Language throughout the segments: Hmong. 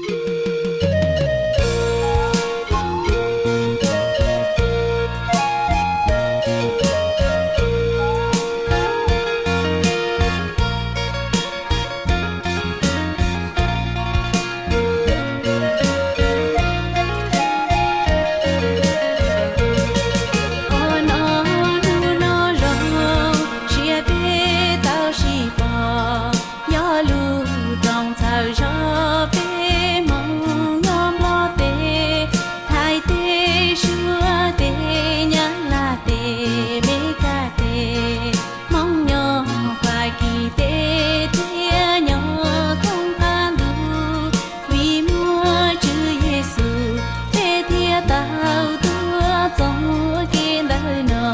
Qhov no hnub no zoo siab peb tau sib pom, yog lub rooj txhawb zog peb Hmoob nyob Nplog teb, Thaib teb, Suav teb, Nyab Laj teb, Meskas teb, Hmoob nyob Fas Kis teb thiab nyob thoob qab ntuj, vim muaj Tswv Yexus peb thiaj tau tuaj txog kev ntawm no.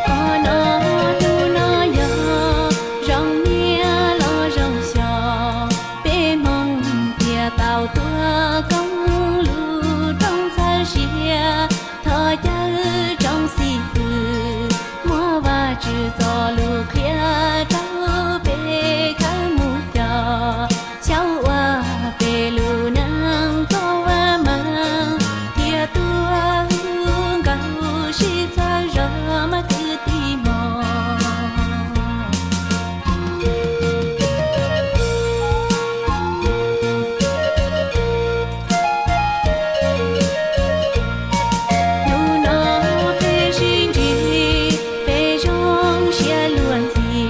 Qhov no hnub no yog zoo niaj los zoo xyoo, peb Hmoob thiaj tau tuaj koom lub rooj txhawb siab, thov caw tsoom xib hwb muab Vajtswv txoj lus qhia rau peb khawb mus coj, xyaum ua peb lub neej kom vaj meej, thiaj tuaj hu nkauj sib txhawb zog mas kwv tij Hmoob. Hnub no peb sib ntsib, peb zoo siab luag ntxhi,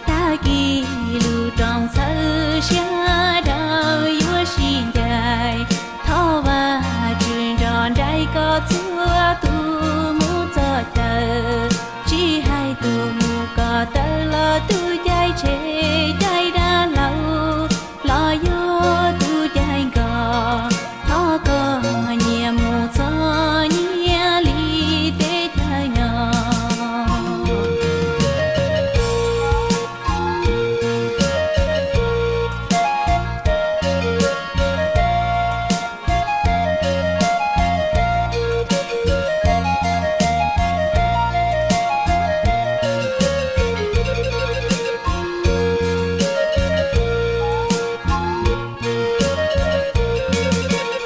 tag kis lub rooj txhawb siab daws yuav sib ncaim, thov Vajtswv nrog nraim kom txhua tus mus txoj chaw, tsis hais tus mus ko taw los tus caij tsheb caij dav hlau, los yog tus caij nkoj, thov koj nyiam mus txog nyiam li teb chaws no.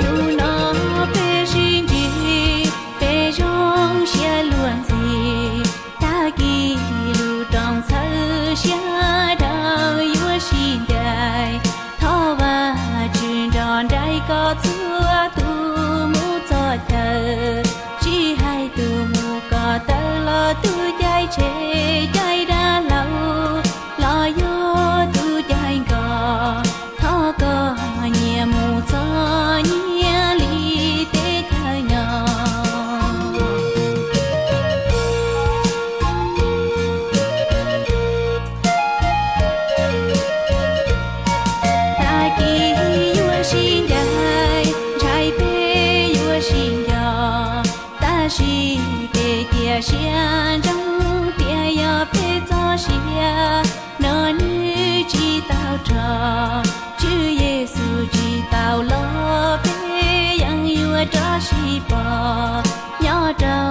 Hnub no peb sib ntsib, peb zoo siab luag ntxhi, tag kis lub rooj txhawb siab daws yuav sib ncaim, thov Vajtswv nrog nraim kom txhua tus mus txoj chaw, tsis hais tus mus ko taw los tus caij tsheb caij dav hlau, los yog tus caij nkoj, thov koj nyiam mus txog nyiam li teb chaws no. Tag kis yuav sib ncaim, ntshai peb yuav sib nco, tab sis peb cia siab ntsoov tias yog peb txoj sia no nws tsis tau rho. Tswv Yexus tsis tau los, peb yeej yuav rov sib pom nyob rau